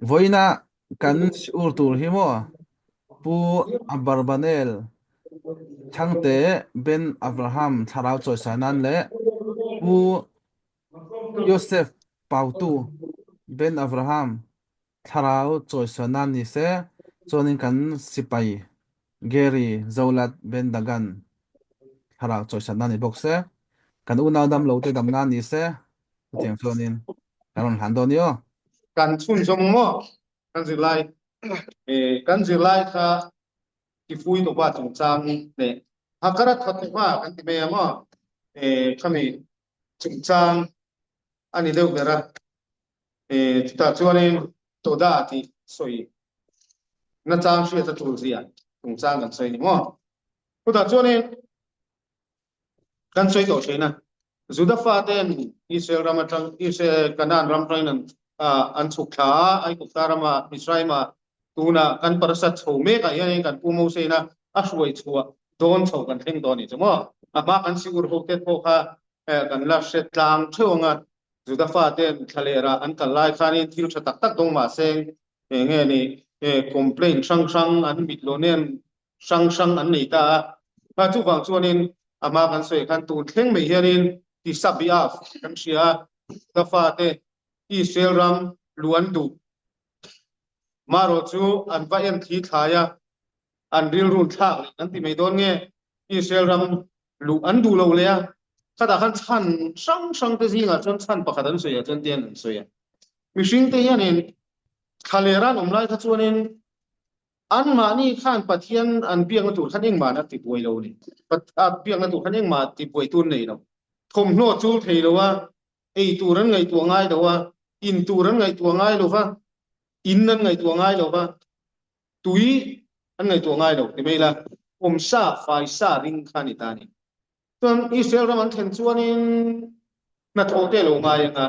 Vawiina kan ur tur hi maw Pu Abarbanel Thangte Ben Abraham thlarau chawisan nan leh Pu Yosef Pautu Ben Abraham thlarau chawisan nan ni se, chuanin kan sipai Gary Zolat Ben Dagan thlarau chawisan nan ni bawk se, kan unau dam lo te dam nan ni se, chutiang chuanin kan rawn hlan dawn i aw. Kan chhunzawm maw kan zirlai kan zirlai kha tifui tawpa chungchang leh Hakara thatawpa kan ti mai ang aw khami chungchang a ni deuh ber a chutah chuanin Toda tih sawi nachang hriat a tul zia chungchang kan sawi ni maw chutah chuanin Kan sawi tawh thin a, Juda fate'n Israel ram atang Israel Canaan ram atangin an an chhuk thla a, Aigupta rama Mizraima tunah kan parasat chho mekah hianin kan Pu Mosena a hruai chhuah dawn chho kan thleng dawn a ni chu maw? A hma kan siur ho te pawh kha kan la hre tlang theuh ang a, Juda fate'n thlalera an kal lai khanin thil tha tak tak dawng mahse eng nge ni complaint hrang hrang an mit lo nen hrang hrang an nei ta a. Kha chuvang chuanin a hma kan sawi khan tun thleng mai hianin Tisa Biaf kan hria a, ka fate Israel ram lu an duh. Marawh chu an va en thli thlai a, an rilru thlak leh an ti mai dawn nge Israel ram luh an duh lo leh a, khatah khan chhan hrang hrang te zingah chuan chhan pakhat an sawi ah chuan tian an sawi a. Mihring te hianin thla leh ran awm lai kha chuanin Anmahni khan Pathian an biakna tur khan engmah an a tibuai lo a ni. Biakna tur khan engmah tibuai tur an nei lo. Thawmhnaw chul thei lo a, ei tur an ngaihtuah ngai lo a, in tur an ngaihtuah ngai lo va, in an ngaihtuah ngai lo va, tui an ngaihtuah ngai lo ti mai ila, awmsa, faisa ring kha a ni ta a ni. Chuan Israel ram an thlen chuanin hnathawh te a lo ngai ang a,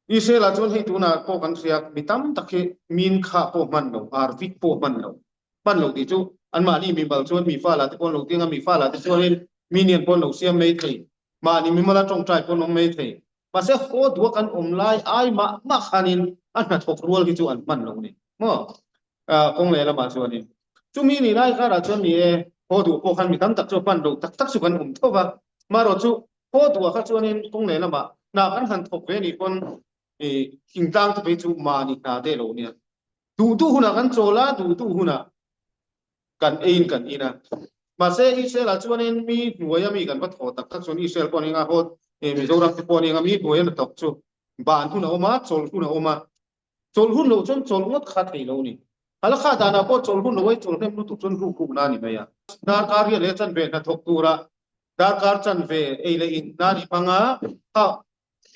Israel ah chuan hei tunah pawh kan hria mi tam tak hi min kha pawh hman lo, arvit pawh hman lo, hman lo tih chu anmahni mimal chuan mi fala te pawh an lo ti ang a, mi fala te chuanin mi nian pawh an lo siam mai thei, mahni mimala tawngtai pawh an awm mai thei. Mahse haw duha kan awm lai ai mah mah khanin a hnathawk rual hi chu an hman lo ni maw? Kawng leh lamah chuanin chumi ni lai karah chuan ni e, haw duh pawh khan mi tam tak chu hman lo tak tak chu kan awm tho va, marawh chu Haw duah kha chuanin kawng leh lamah hna kan han thawk ve anih pawn i thingtlang te phei chu mahni hna te lo nia. Duh duh hunah kan chawl a, duh duh hunah kan eiin kan in a. Mahse Israel ah chuanin mi hnuaia mi kan va thawh tak tak chuan Israel pawh an eng a, haw Mizoram te pawh an eng a, mi hnuaia hnathawk chu ban hun a awm a, chawl hun a awm a. Chawlh hun loh chuan chawlh ngawt kha thei lo ni. Halakha danah pawh chawlh hun lo ai chawlh hnem lutuk chuan ruk rukna a ni mai a. Darkar riah leh chanve hnathawk tura darkar chanve ei leh in nan i hmang a, kha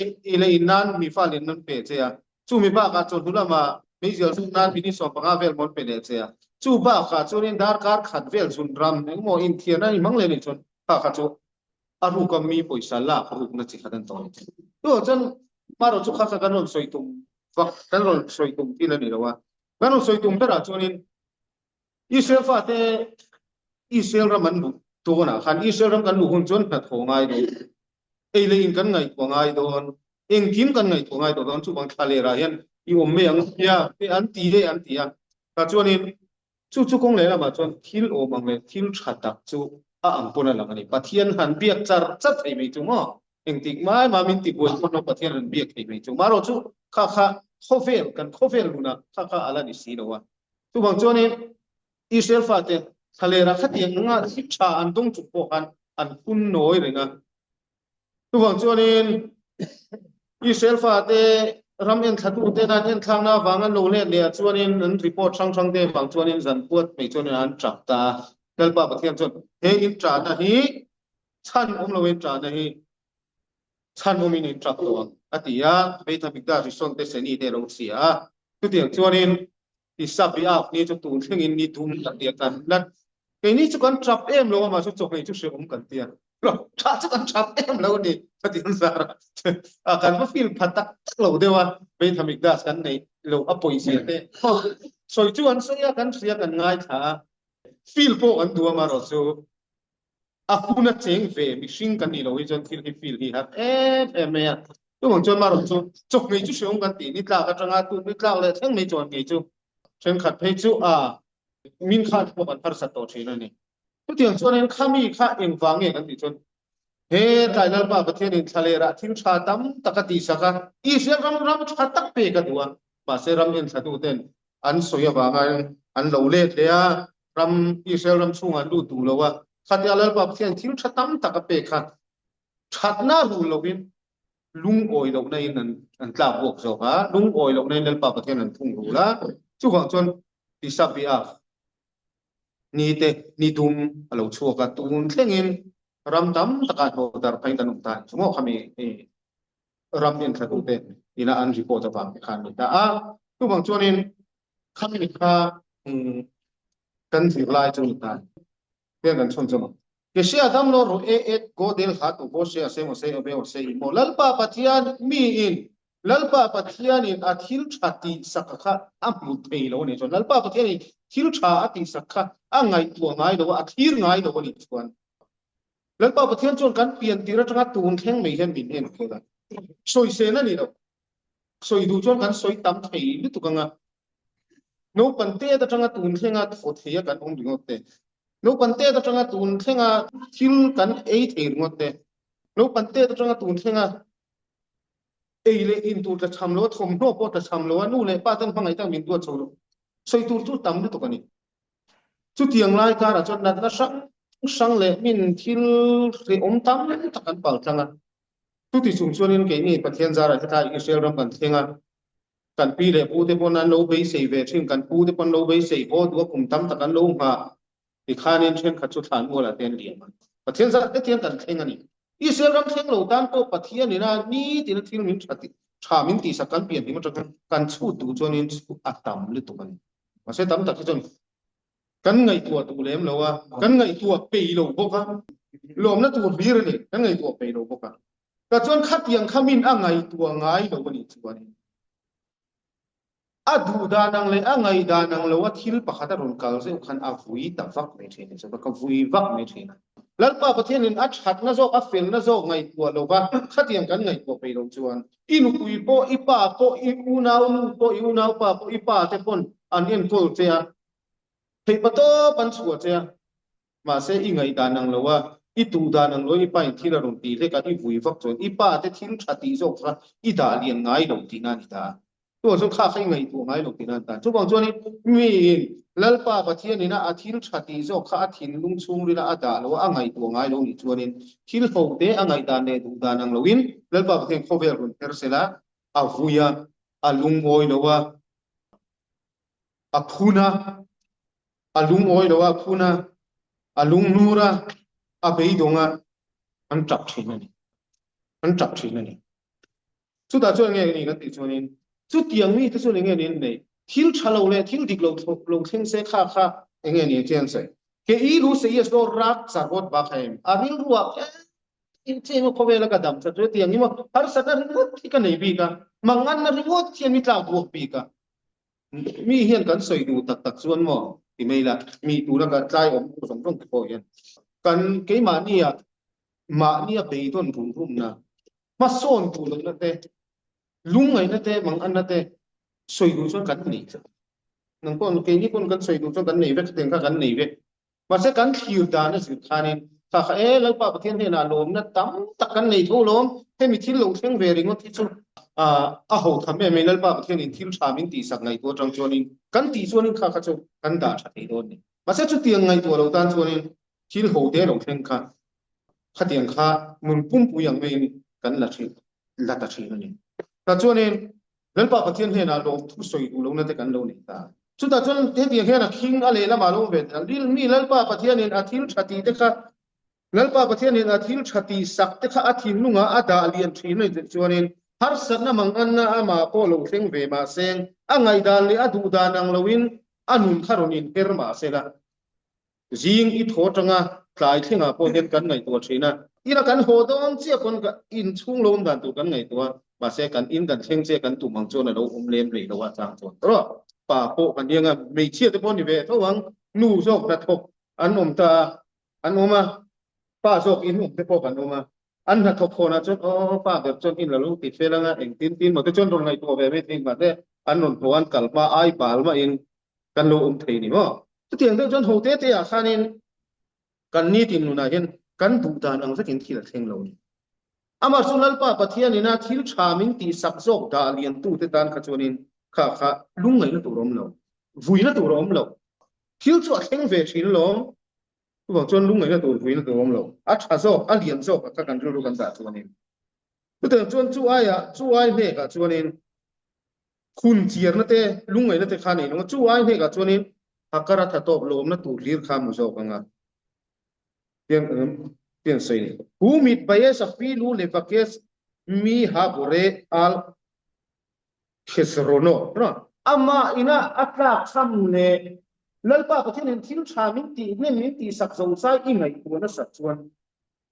ei leh in nan mi fa lian an pe che a. Chumi bakah chawlhnu lama meizial zuk nan minute 15 vel maw an pe leh che a. Chu bakah chuanin darkar khat vel zun ram engemaw inthiarna i hmang leh nih chuan kha kha chu a ruka mi pawisa lak rukna chi khat an tawi. Chuvang chuan hmarawh chu kha kha kan rawn sawi tum vak, kan rawn sawi tum thil a ni lo a. Kan rawn sawi tum berah chuanin Israel fate Israel ram an luh dawnah khan Israel ram kan luh hun chuan hnathawh ngai dawn, ei leh in kan ngaihtuah ngai dawn, engkim kan ngaihtuah ngai tawh dawn, chuvang thla lerah hian i awm mai ang tia an ti e an ti a. Tah chuanin Chu chu kawng lehlamah chuan thil awm ang leh thil tha tak chu a ang pawn a lang a ni. Pathian han biak char char thei mai chu maw? Engtik mai mah min tibuai pawn lo Pathian han biak thei mai chu. Marawh chu kha kha khawvel, kan khawvel nunah kha kha a la ni si lo a. Chuvang chuanin Israel fate thlalera khatiang anga thil tha an dawng chung pawh khan an phun nawi reng a. Chuvang chuanin Israel fate ram enthlatuten an enthlakna avang an lo let leh ah chuanin an report hrang hrang te avang chuanin zan puat mai chuanin an tap ta a. Lalpa Pathian chuan he in ṭahna hi chhan awm lo in ṭahna hi chhan awmin in ṭap lo ang a ti a, Beitha Migda Rishon te Seni te a lo hria a. Chutiang chuanin Tisa biak ni chu tun thlengin ni dum kan ti a, kan la keini chu kan tap em lo a, mahse chawhmeh chu hrehawm kan ti a, tha chu kan tap em lo a ni Pathian zara a kan va feel pha tak tak lo deuh a, Beithamik Das kan neih lo a pawizia te sawi chu an sawi a, kan hria kan ngaithla a, feel pawh kan duh a marawh chu a hun a cheng ve mihring kan nih loh hi chuan thil hi feel hi har em em mai a. Chuvang chuan marawh chu chawhmeh chu hreawm kan tih ni tlak atanga tun ni tlak leh thleng mai chuan kei chu thenkhat phei chu a min khan pawh kan harsat tawh thin a ni. Chutiang chuanin khami kha engvang nge kan tih chuan he tlai Lalpa Pathianin thlalerah thil tha tam tak a tihsak a, Israel ram ram tha tak pek a duh a, mahse ram enthlatu ten an sawi avanga an lo let leh a, ram Israel ram chhungah an lut duh lo a, khatia Lalpa Pathian thil tha tam tak a pek kha thatna rul lovin lungawi lohna in an tlak buak zawk a, lungawi lohna in Lalpa Pathian an thung rul a, chuvang chuan Tisa Biak ni te ni dum a lo chhuak a, tun thlengin ram tam takah hnawh darh phei kan awm ta chu maw khami ram enthlatu te ina an report avang te khan ni ta a, chuvang chuanin khami kha kan zirlai chu ni ta Tiang kan chhun chu maw? Ke Adam lo ru e et go del ha tu bo se a se mo se obe o se i maw Lalpa Pathian mi in Lalpa Pathian in a thil tha tih sak kha a hmu thei lo a nih chuan Lalpa Pathian in thil tha a tih sak kha a ngaihtuah ngai lo a a thlir ngai lo a nih chuan Lalpa Pathian chuan kan pian tir atanga tun thleng mai hian min enkawl a sawisel a ni lo sawi duh chuan kan sawi tam thei lutuk anga Naupan tet atanga tun thlenga thaw theia kan awm ringawt te, naupan tet atanga tun thlenga thil kan ei thei ringawt te, naupan tet atanga tun thlenga ei leh in tur tla cham lo a, thawmhnaw pawh tla cham lo a, nu leh pa ten hmangaih tak min duat chho lo. Sawi tur chu tam lutuk a ni. Chutiang lai karah chuan natna hrang hrang leh min thil hrehawm tam tak kan pal tlang a. Chuti chung chuanin keini Pathian zarah hetlai Israel ram kan thleng a, Kan pi leh pu te pawn an lo beisei ve thin, kan pu te pawn lo beisei haw duh a kum tam tak an lo nghah tikhanin thenkhat chu thlan mualah te an liam a. Pathian zat te hian kan thleng a ni. Israel ram thleng lo tan pawh Pathian ina nitin a thil min tha tha min tihsak kan pian hlim atang kan chhut duh chuanin a tam lutuk a ni. Mahse tam tak hi chuan kan ngaihtuah duh lem lo a, kan ngaihtuah peih lo bawk a, lawmna tur hlir a ni, kan ngaihtuah peih lo bawk a. Ka chuan khatiang kha min a ngaihtuah ngai lo a nih chuan a duh dan ang leh a ngaih dan ang lo a thil pakhat a rawn kal zeuh khan a vui ta vak mai thin a ni chuan ka vui vak mai thin a. Lalpa Pathianin a thatna zawk a felna zawk ngaihtuah lo va khatiang kan ngaihtuah peih loh chuan i nupui pawh i pa pawh i unau nu pawh i unau pa pawh i pa te pawn an enkawl che a theihpa tawp an chhuah che a Mahse, i ngaihdan ang lo a, i tuh dan ang lo i pa in thil a rawn tih hlek a, i vui vak chuan i pa te thil tha tih zawk kha i dah lian ngai lo tihna a ni ta. Chuvang chuan kha kha i ngaihtuah ngai lo tihna a ni ta. Chuvang chuanin miin Lalpa Pathian ina a thil tha tih zawk kha a thinlung chhungrila a dah lo a, a ngaihtuah ngai lo nih chuanin thil ho te a ngaihdan leh duh dan ang loin Lalpa Pathian khawvel rawn her sela, a vui a, a lungawi lo a, a phun a, a lungawi lo a, a phun a, a lunghnur a, a beidawng a, an tap thin a ni. An tap thin a ni. Chutah chuan nge ni kan tih chuanin chutiang mite chuan enge ni an neih? Thil tha lo leh thil dik lo lo thleng se kha kha enge ni che an sawi? Ke i lu se yes lo rak zarot bak em? A rilruah in cheng a khawvela ka dam that chu hetiang hi maw harsatna ringawt hi ka nei bik a, manganna ringawt hian mi tlak buak bik a. Mi hian kan sawi duh tak tak chuan maw ti mai la, mi tura ka tlai awm tur zawng zawng te pawh hian kan keimahnia mahnia beidawn rum rumna, hmasawn duh lohna te, lungngaihna te, manganna te sawi duh chuan kan nei tlat. Nang pawh keini pawn kan sawi duh chuan kan nei vek, hetiang kha kan nei vek. Mahse kan thlir dan a zir khanin kha kha e Lalpa Pathian hnenah lawmna tam tak kan nei tho lawm, hemi thil lo thleng ve ringawt hi chu a ho tham em mai, Lalpa Pathianin thil tha min tihsak ngaihtuah atang chuanin kan tih chuanin kha kha chu kan dah tha thei dawn ni. Mahse chutiang ngaihtuah lo tan chuanin thil ho te lo thleng kha khatiang kha nun pumpui ang maiin kan la thin la ta thin a ni. Tah chuanin Lalpa Pathian hnenah lawmthu sawi duh lohna te kan lo nei ta. Chutah chuan hetiang hian a khing a lehlamah lo awm ve ta. Lil mi Lalpa Pathianin a thil tha tih te kha Lalpa Pathianin a thil tha tih sak te kha a thinlungah a dah lian thin a ni chuanin harsatna manganna amah pawh lo thleng ve mah seng a ngaihdan leh a duhdan ang loin a nun kha rawn inher mah sela. Zing i thaw atanga tlai thlengah pawh hian kan ngaihtuah thin a. Ina kan haw dawn chiah pawn ka in chhung lo awm dan tur kan ngaihtuah a, mahse kan in kan thleng chiah kan tum ang chuan a lo awm lem rih lo a chang chuan tawh pa pawh kan iang a, hmeichhia te pawh ni ve tho ang, nu zawk hnathawk an awm ta a, an awm a, pa zawk in awm te pawh kan awm a. An hnathawk khawnah chuan aw pa ber chuan in la lo ti fel anga engtin tin maw te chuan rawn ngaihtuah ve mai thei mahse an rawn haw an kal hma ai bal mahin kan lo awm thei ni maw. Chutiang deuh chuan ho te te ah khanin kan nitin nunah hian kan duh dan ang vekin thil a thleng lo ni. Amah chu Lalpa Pathian ina thil tha min tihsak zawk dah liantute tan kha chuanin kha kha lungngaihna tur a awm lo, vuina tur a awm lo. Thil chu a thleng ve thin alawm. Chuvang chuan lungngaihna tur vuina tur a awm lo. A tha zawk, a lian zawk a kha kan rilru kan dah chuanin. Chutiang chuan chu aiah, chu ai hnekah chuanin khun chiarna te, lungngaihna te kha nei lo. Chu ai hnekah chuanin a kar a tha tawp lawmna tur hlir kha a hmu zawk ang a. Tiang tiang sawi ni. Hu mit bayes a filu le vakes mi ha bore al khesrono. No. Ama ina a tlak cham le Lalpa Pathianin thil tha min tih hnem min tih sak zo zai i ngaihtuah nasat chuan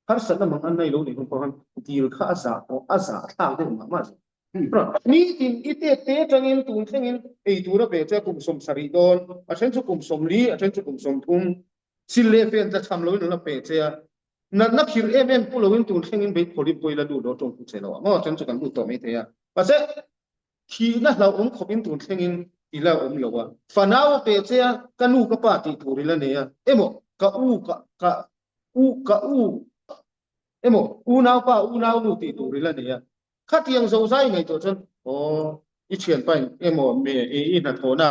harsatna mang an nei lo nih hun pawh khan dil kha a zah pawh a zah thlak deuh mah mah zel. Nitin i tet te atangin tun thlengin ei tur a pe che kum 70 dawn, a then chu kum 40, a then chu kum 30. Sil leh fen tla cham loin an la pe che a, natna khirh em em pu loin tun thlengin bei phawlin pawh i la lut lo tawng pu che lo a maw then chu kan lut tawh mai thei a. Mahse, thihna hlauhawm khawpin tun thlengin i la awm lo a, fanau a pe che a, ka nu ka pa tih tur i la nei a, emaw ka u ka ka u ka u emaw unaupa unaunu tih tur i la nei a, Khatiang zozai ngaihtuah chuan aw i thianpa in emaw me i i hnathawhna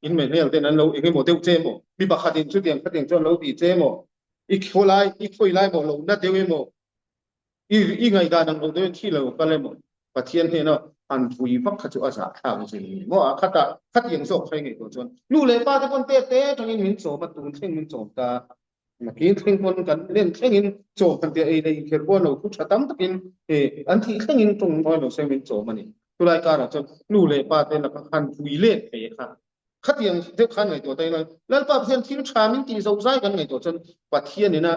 in me hmel ten an lo eng emaw deuh che emaw mi pakhat in chutiang khatiang chuan lo ti che emaw i khaw lai i khawi lai maw lo na deuh emaw i i ngaihdan ang lo deuh in thi lo kal emaw Pathian hnena han vui vak kha chu a zahthlak zui ni maw a khatah khatiang zawk kha i ngaihtuah chuan nu leh pa te pawn tet te atangin min chawm a tun thleng min chawm ta. Nakin thleng pawn kan len thlengin chaw kan tia ei leh inkher pawh lo thu tha tam takin an thih thlengin tawng mawi lo se min chawm a ni. Chulai karah chuan nu leh pa te laka khan vui let thei kha khatiang deuh khan ngaihtuah ta ila Lalpa Pathian thil tha min tih zo zai kan ngaihtuah chuan Pathian ina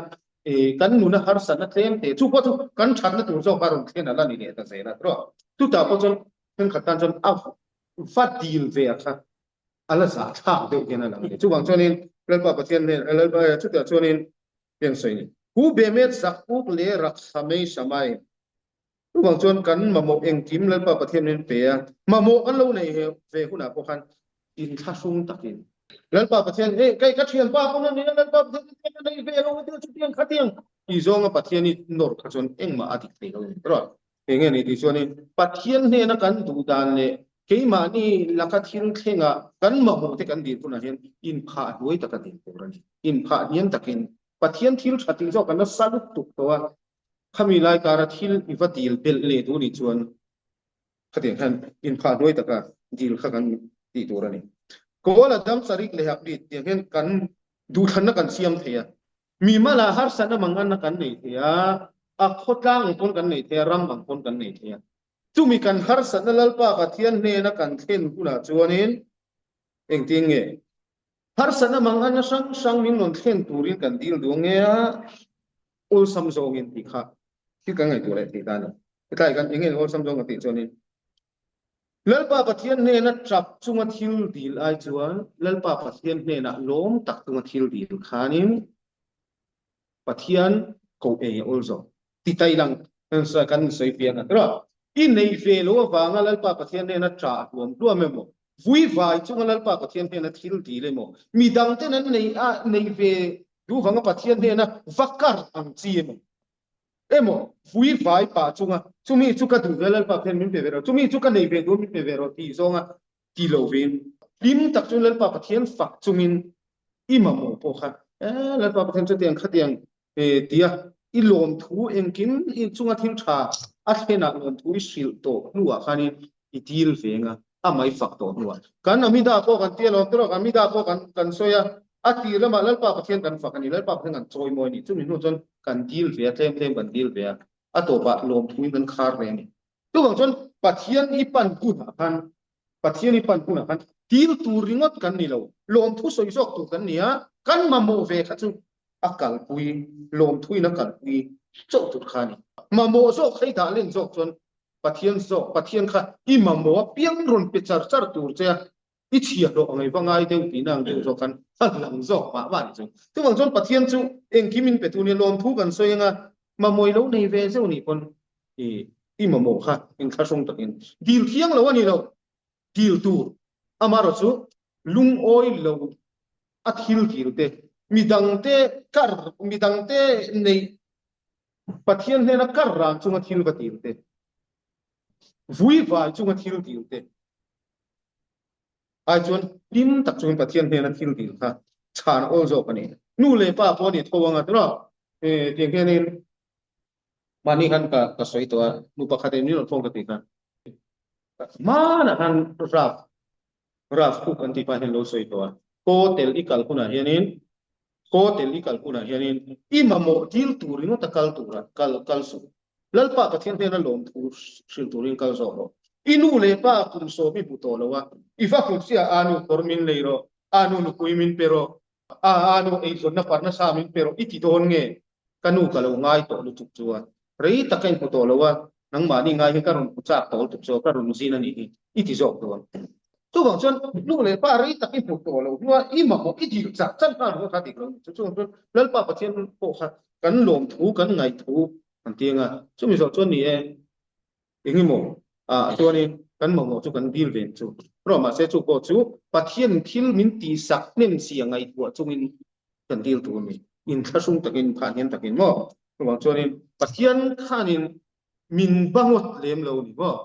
kan nuna harsatna tlem te chu pawh chu kan thatna tur zawk a rawn thlen a la ni leh ta zel a tiraw. Chutah pawh chuan thenkhat tan chuan a va dil ve a kha a la zah thlak deuh hian a lang a ni. Chuvang chuanin Lalpa Pathian hnen Lalpa chutiah chuanin heng sawi ni. Hu Bemet Zakuk leh Rakhamei Shamai. Chuvang chuan kan mamawh engkim Lalpa Pathian min pe a, mamawh kan lo nei ve hunah pawh khan inthlahrung takin Lalpa Pathian hei kei ka thianpa pawn a nia Lalpa Pathian ka nei ve lo a tia chutiang khatiang tih zawnga Pathian i nawr kha chuan engmah a dik thei lo a ni. Eng nge ni tih chuanin Pathian hnena kan duh dan leh keimahni laka thil thlengah kan mamawh te kan dil hunah hian inphah hnuai taka dil tur a ni. Inphah hniam takin Pathian thil tha tih zawk kan nasa lutuk tawh a, khami lai kara thil i va dil belh leh duh nih chuan khatiang khan inphah hnuai taka dil kha kan tih tur a ni. Kawl a dam charik leh hak lit tiang hian kan duhthlanna kan siam thei a. Mi mala harsatna manganna kan nei thei a, a khawtlang ang pawn kan nei thei a, ram ang pawn kan nei thei a. Chumi kan harsatna Lalpa Pathian hnena kan thlen hunah chuanin engtin nge? Harsatna manganna hrang hrang min rawn thlen turin kan dil duh nge a, awlsam zawngin tih kha thil kan ngaihtuah leh thei ta a ni. Hetlai kan eng nge awlsam zawng kan tih chuanin Lalpa Pathian hnena tap chunga thil dil ai chuan Lalpa Pathian hnenah lawm tak chunga thil dil khanin Pathian koh ei a awl zawk. Ti tai lang kan sawi piang a tiraw. I nei ve lo avanga Lalpa Pathian hnena ṭah hluam hluam emaw, vui vai chunga Lalpa Pathian hnena thil dil emaw, midangten an nei a nei ve duh vanga Pathian hnena va kar ang chi emaw, Emaw, vui vai pah chunga chumi chu ka duh ve Lalpa Pathian min pe ve rawh, chumi chu ka nei ve duh min pe ve rawh tih zawnga ti lo vein hlim tak chu Lalpa Pathian fak chungin i mamawh pawh kha e Lalpa Pathian chutiang khatiang e tia i lawmthu engkim i chunga thil tha a thlenah lawmthu i hrilh tawh hnuah khanin i dil veng a, a mai fak tawh hnuah kan Amida pawh kan tia lawm tawh, Amida pawh kan kan sawi a, a tir lamah Lalpa Pathian kan fak a ni, Lalpa Pathian kan chawi mawi a ni, chumi hnu chuan kan dil ve a, tlem tlem kan dil ve a, a tawpah lawmthuin kan khar reng a ni. Chuvang chuan Pathian i pan hunah khan, Pathian i pan hunah khan dil tur ringawt kan ni lo, lawmthu sawi zawk tur kan ni a, kan mamawh ve kha chu a kalpui, lawmthuin a kalpui chauh tur kha a ni. Mamawh zawk kha i dah len zawk chuan Pathian zawk, Pathian kha i mamawh a piang rawn pe char char tur che a, i chhia hlawh ang ei va ngai deuh tihna ang deuh zawk khan a lang zawk mah mah ni chu. Chuvang chuan Pathian chu engkim in pe tu nia lawmthu kan sawi anga. Mamawh i lo nei ve zeuh nih pawn i i mamawh kha inthlahrung takin dil thiang lo a ni lo. Dil tur amaherawh chu lungawi lo a thil dil te, midangte kar midangte neih Pathian hnena kar ran chunga thil va dil te, vui vai chunga thil dil te ai chuan hlim tak chungin Pathian hnena thil dil kha chhan awl zawk a ni. Nu leh pa pawh a ni tho anga tiraw? Tiang hianin mahni khan ka ka sawi tawh a, nu pakhat in min rawn phone ka tih khan hmanah khan Ralph Ralph Cook an tih pa hian lo sawi tawh a, kaw tel i kal hunah hianin Kaw tel i kal hunah hianin i mamawh dil tur ringawt a kal tura kal kal suh. Lalpa Pathian hnena lawmthu hrilh turin kal zawk rawh. I nu leh pa kum sawm i hmu tawh lo a, i va hmu chiah a nu kawr min lei rawh, a nu nupui min pe rawh, a a nu eizawnna parna sa min pe rawh i ti dawn nge? Ka nu ka lo ngai tawh lutuk chu a, rei tak ka inhmu tawh lo a, nangmahni ngai hi ka rawn hmu chak tawh lutuk chu a, ka rawn zin a nih hi i ti zawk dawn. Chuvang chuan nu leh pa rei tak i hmu tawh lo hnua i mamawh i dil chak chan nghal rawh kha dik lo ni chu. Chuvang chuan Lalpa Pathian pawh kha kan lawmthu kan ngaihthu kan ti anga, chumi zawh chuan ni e, Engemaw ah chuanin kan mamawh chu kan dil ve chu rawh mahse chu pawh chu Pathian thil min tihsak hnem zia ngaihtuah chungin kan dil tur a ni. Inthlahrung takin phahniam takin maw? Chuvang chuanin Pathian khanin min ba ngawt lem lo a ni maw?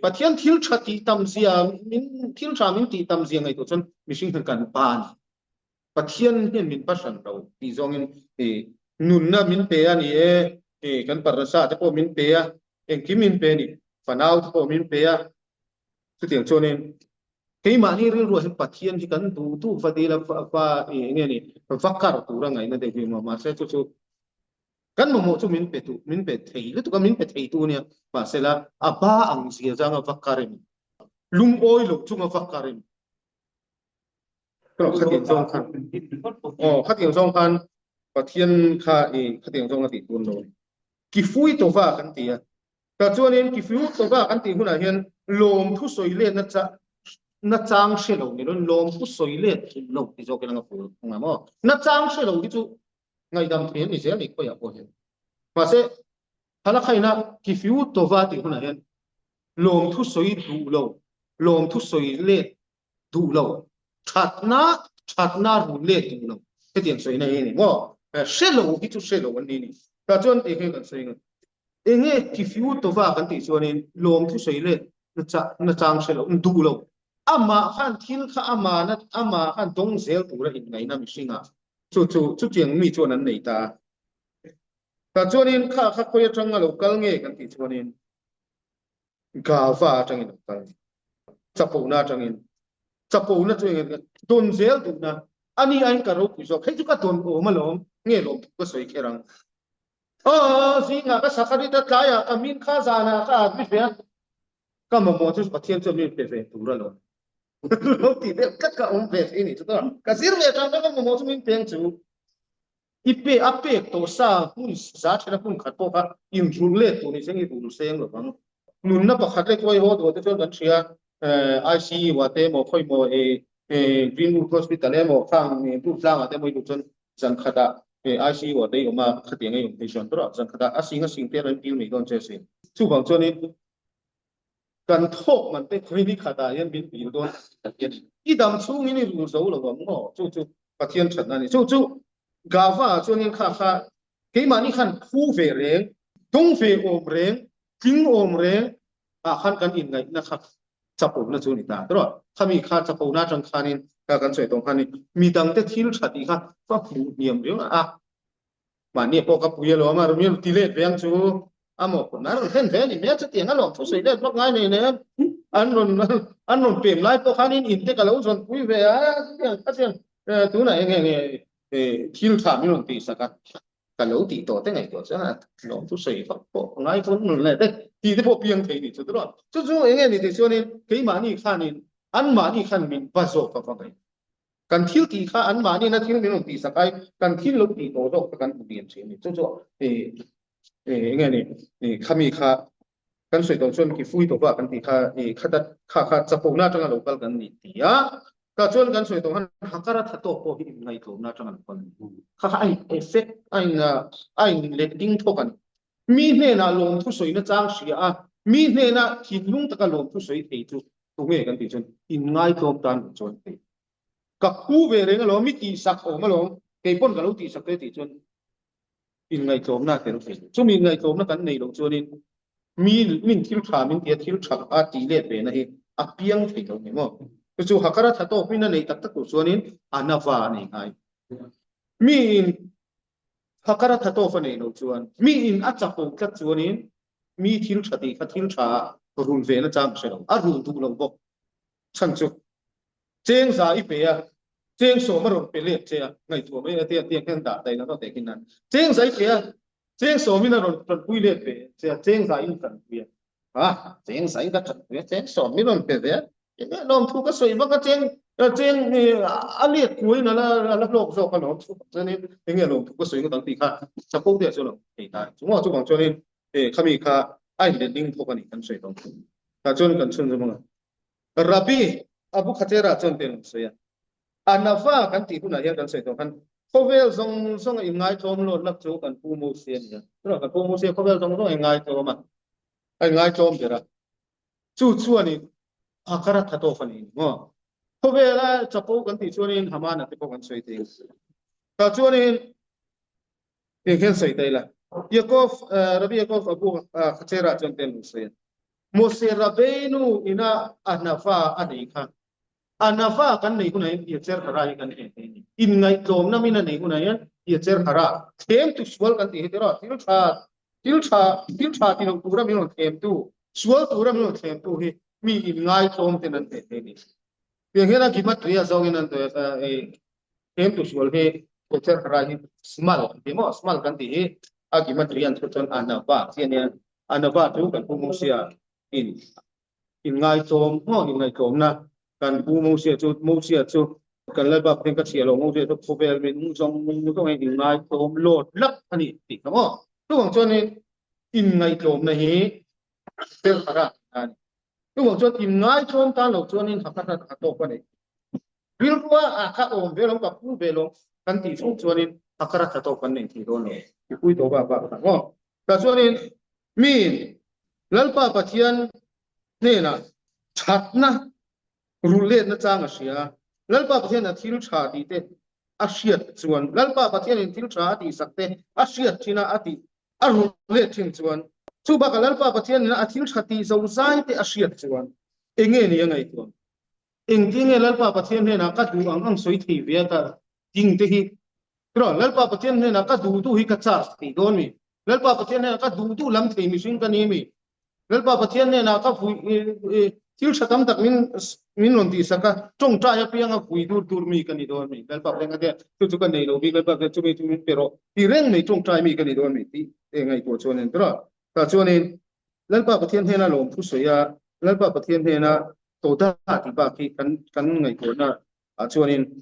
Pathian thil tha tih tam zia min thil tha min tih tam zia ngaihtuah chuan mihring hian kan ba a ni. Pathian hian min pa hran lo tih zawngin nunna min pe a ni e, kan parnasa te pawh min pe a, engkim min pe a ni, fanau te pawh min pe a, chutiang chuanin keimahni rilruah hian Pathian hi kan duh duh va dil a, va enge ni, va kar tura ngaihna deuh hi a awm a, mahse chu chu kan mamawh chu min pe tu, min pe thei lutuk a, min pe thei tu ania, mahsela a ba ang zia zanga va kar em, lungawi loh chunga va kar em. Khatiang zawng khan aw khatiang zawng khan Pathian kha i khatiang zawng a tih tun lo a ni. Kifui tova kan ti a, tah chuanin kifui tova kan tih hunah hian lawmthu sawi letna cha na chang hre lo ni loin lawmthu sawi let thei lo ti zawk ila nga fuh ang maw. Na chang hre lo hi chu ngaihdam thei an ni zel ni khawiah pawh hian. Mahse Halakhaina kifui tova tih hunah hian lawmthu sawi duh lo, lawmthu sawi let duh lo, thatna thatna run let duh lo hetiang sawina hi a ni maw? Hre lo hi chu hre lo an ni a ni. Tah chuan eng nge kan sawi nge? Eng nge kifiu tova kan tih chuanin lawmthu sawi let na chang hre lo, duh lo. Amah khan thil kha amahna amah khan dawng zel tura inngaihna mihringah chu chu chutiang mi chuan an nei ta a. Tah chuanin kha kha khawi atanga lo kal nge kan tih chuanin Gava atangin an kal. Chapona atangin. Chapona chu eng don zel duhna. Ani aiin ka ropui zawk. Hei chu ka don awm alawm. Nge lawm thu ka sawi kher ang. Aw zingah ka sakharit a tlaiah ka min kha zanah ka at mi ve a. Ka mamawh chu Pathian chuan min pe ve tur alawm. Lo tih deuh tlat ka awm ve thei ni chu ka. Ka zir ve tan ka mamawh chu min peng chu. I pe a pek tawh sa hmun za thena hmun khat pawh kha inrulh let tur ni seng i rul seng lo vang. Nunna pakhat leh khawi haw duh te chuan kan hria ICU ah te emaw khawi maw Greenwood Hospital emaw khang Durtlang ah te emaw i duh chuan zan khatah ICU ah te i awm a khatiang a i awm phei chuan tawrh a zan khatah a sing a sing te an dil mai dawn che a sin. Chuvang chuanin Kan thawk man te khawi ni khatah hian min dil dawn a ti a ni. I dam chhungin i rul zo lo ang maw? Chu chu Pathian thatna a ni. Chu chu Gava ah chuanin kha kha keimahni khan phu ve reng, dawng ve awm reng, tling awm reng ah khan kan inngaihna kha chapona chu a ni ta tawh a. Khami kha chapona atang khanin kha kan sawi tawh khanin midangte thil tha tih kha va hmuh hniam riau a. Mahni pawh ka pui alawm a, Romeo ti let ve ang chu a maw a rawn thlen ve a ni hmel chutiang alawm thu sawi let vak ngai nei nen an rawn an rawn pem lai pawh khan in in te ka lo zawn pui ve a chutiang khatiang tunah eng nge thil tha min rawn tih sak a ka lo tih tawh te ngaihtuah chuan a lawm thu sawi vak pawh ngai pawn rawn let e tih te pawh piang thei ni chu tiraw chu chu eng nge ni tih chuanin keimahni khanin anmahni khan min va zawk a va ngaih Kan thil tih kha anmahni na thil min rawn tih sak ai kan thil lo tih tawh zawk kha kan hmu lian thin a ni. Chu chu eng nge ni khami kha kan sawi tawh chuan ki fui tawh kan tih kha khata kha kha chapona atanga lo kal kan ni ti a. Tah chuan kan sawi tawh khan hakara tha tawk pawh hi inngaihtlawmna atanga lo kal a ni. Kha kha a in effect a in a in let ding thawk a ni. Mi hnenah lawmthu sawina chang hria a, mi hnena thinlung taka lawmthu sawi thei chu tunge kan tih chuan inngaitlawm tan lo chuan thei. Ka phu ve reng alawm, mi tihsak awm alawm, kei pawn ka lo tihsak te tih chuan inngaihtlawmna a tel thei. Chumi inngaihtlawmna kan nei loh chuanin mi min thil tha min tia thil tha a tih let ve na hi a piang thei lo ni maw? Chu chu hakara tha tawk min a nei tak tak tur chuanin a nava a nei ngai. Miin Hakara tha tawk a nei loh chuan miin a chapo tlat chuanin mi thil tha tih kha thil tha a rul ve na chang ka hre lo, a rul duh lo bawk. Chhan chu cheng za i pe a, cheng sawm a rawn pe let che a, ngaihtuah mai a tia tiang hian dah daih lo teh khin nan. Cheng za i pe a, cheng sawmin a rawn tanpui let ve che a, cheng za in tanpui a. Ha, cheng za in ka tanpui a, cheng sawm min rawn pe ve a, enge lawmthu ka sawi vak a, cheng cheng a let kuain a la a la hlawk zawk a lawm chu chuanin enge lawmthu ka sawi ngawt ang tih kha chapo te chu a lo thei ta. Chungaw chuvang chuanin khami kha a inletling thawk a ni kan sawi dawn. Tah chuan kan chhunzawm ang a. Rabbi Abu Khatera chuan tiang an sawi a, Anava kan tih hunah hian kan sawi tawh khan khawvel zawng zawng a inngaitlawm lawt lak chu kan Pu Mose a ni a. Tunah kan Pu Mose khawvel zawng zawng a inngaitlawm a, a inngaitlawm ber a. Chu chuanin Hakara tha tawk a ni maw? Khawvela chapo kan tih chuanin Hamana te pawh kan sawi thei. Tah chuanin Tiang hian sawi ta ila, Yaakov, Rabbi Yaakov Abu Khatera chuan tiang an sawi a, Mose Rabbeinu ina Anava a nei kha, Anava kan nei hunah hian Yetzer Hara hi kan en thei a ni. Inngaihtlawmna min a nei hunah hian Yetzer Hara, thlemtu sual kan tih hi tiraw, thil tha, thil tha, thil tha ti lo tura min rawn thlemtu, sual tura min rawn thlemtu hi mi inngaitlawm ten an hne thei a ni. Tiang hian a Gematria zawngin an Thlemtu sual hi Yetzer Hara hi Smal an ti maw? Smal kan tih hi a Gematria an chhut chuan Anava chi a nia. Anava chu kan Pu Mosia in inngaihtlawm maw inngaihtlawmna kan Pu Mosia chu Mosia chu kan Lalpa Pathian ka chhiah lo Mosia chu khawvel min zawng zawng in inngaihtlawm lawt lak a ni tih kha maw? Chuvang chuanin inngaihtlawmna hi Yetzer Hara a ni. Chuvang chuan inngaihtlawm tan lo chuanin hakhat a tawk a ni. Rilrua a kha awm ve lo, ka pu ve lo kan tih chung chuanin hakhat a tawk kan nei thei dawn lo. I pui tawh bak bak tak maw? Tah chuanin miin Lalpa Pathian hnenah thatna rulh letna chang a hria a, Lalpa Pathian a thil tha tih te a hriat chuan Lalpa Pathianin thil tha a tihsak te a hriat thin a, a tih a rulh let thin chuan chu bakah Lalpa Pathianin a thil tha tih zo zai te a hriat chuan enge ni a ngaihtuah? Engtin nge Lalpa Pathian hnenah ka duh ang ang sawi thei ve a ka ding te hi? Tiraw, Lalpa Pathian hnenah ka duh duh hi ka charge thei dawn mi? Lalpa Pathian hnenah ka duh duh lam thei mihring ka ni mi? Lalpa Pathian hnenah ka vui thil tha tam tak min min rawn tihsak a, tawngtai apianga vui dur dur mi ka ni dawn mi? Lalpa Pathian ka tia, chu chu ka nei lo bik, Lalpa Pathian chumi chu min pe rawh ti reng mai tawngtai mi ka ni dawn mi tih te ngaihtuah chuan in tiraw? Tah chuanin Lalpa Pathian hnena lawmthu sawi a, Lalpa Pathian hnena Toda tih bak hi kan kan ngaihtuahna ah chuanin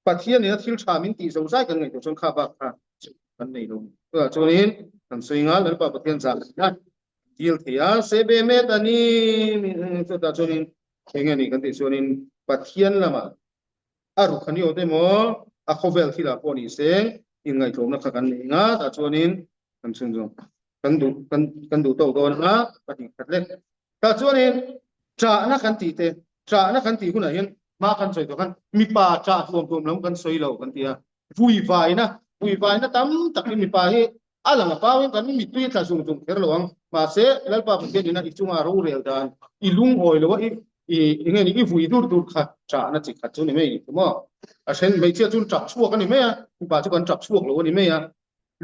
Pathian ina thil tha min tih zo zai kan ngaihtuah chuan kha bak kha kan nei lo. Chutah chuanin kan sawi nga Lalpa Pathian zah a dil thei a, sebe met a ni chutah chuanin eng nge ni kan tih chuanin Pathian lamah a ruk a ni awt emaw a khawvel thilah pawh ni se inngaihtlawmna kha kan nei nga tah chuanin kan chhunzawm kan duh kan kan duh tawk dawn anga ka tih khat lek. Tah chuanin ṭahna kan tih te, ṭahna kan tih hunah hian hma kan sawi tawh khan mipa ṭah hluam hluam lam kan sawi lo kan ti a, vuivaina, vuivaina tam tak hi mipa hi a lang a pauin kan mittui a tla zung zung kher lo ang. Mahse, Lalpa Pathian ina i chunga rorel dan i lungawi lo a, i i enge ni i vui dur dur kha ṭahna chi khat chu ni mai ni maw? A then hmeichhia chu an ṭap chhuak a ni mai a, mipa chu kan ṭap chhuak lo a ni mai a.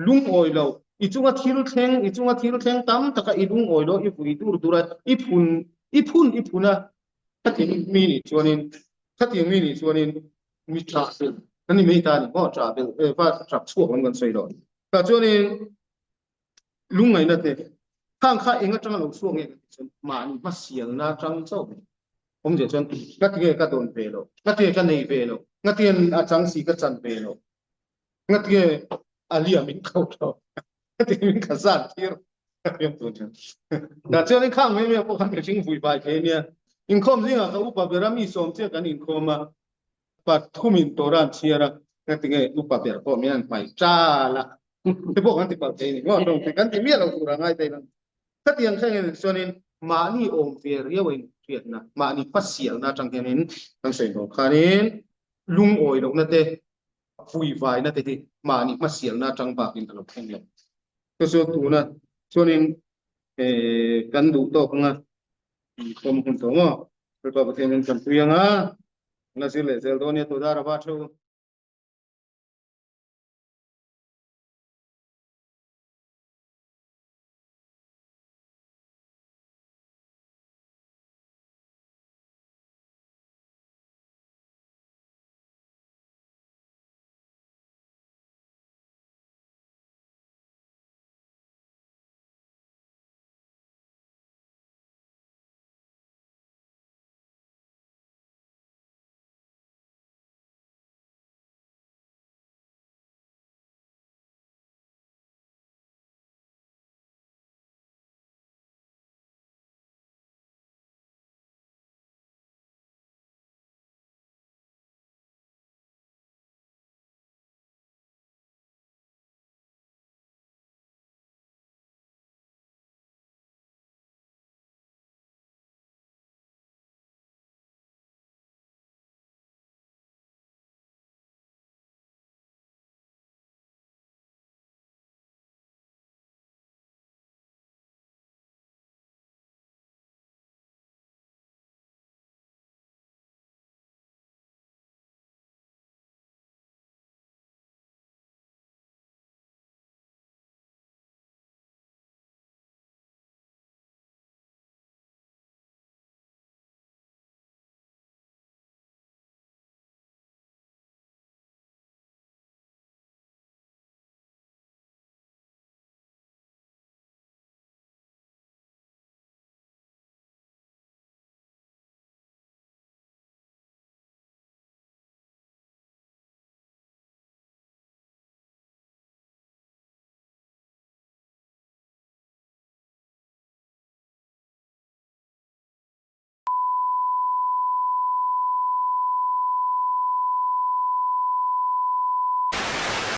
Lungawi lo, i chunga thil thleng, i chunga thil thleng tam taka i lungawi lo, i vui dur dur a, i phun, i phun i phun a, khatiang mi nih chuanin, khatiang mi nih chuanin mi ṭah belh kan ni mai ta a ni maw, ṭah belh eh va ṭap chhuak lam kan sawi lo. Tah chuanin lungngaihna te khang kha eng aṭanga lo chhuak nge kan tih chuan mahni hmasialna aṭang chauh a ni. Awmzia chuan ngatinge ka dawn ve lo, ngatinge ka nei ve lo, ngatinge a chang si ka chan ve lo. Ngatinge Alia min ko tho. Ngatinge min kha zan tir. Da chuan in khang mai mai pawh khan mihring vui vai thei ania. Inkhawm zingah ka upa ber a mi sawm chiah kan inkhawm a. Pathumin Torah an chhiar a. Ngatinge upa ber pawh min han hmai ṭal a. Te pawh kan ti palh thei ni maw? Tawng kan ti miah lo tur a ngai thei lo. Khatiang thlengin chuanin mahni awm ve riau in hriatna, mahni hmasialna atang hianin kan sawi dawn khanin lungawi lohna te, vuivaina te hi mahni hmasialna atang bakin a lo thleng lo. Chu chu tuna chuanin kan duh tawk anga pawm hun tawh maw? Lalpa Pathian in kan pui anga, la zir leh zel dawn nia tu dar a va theu.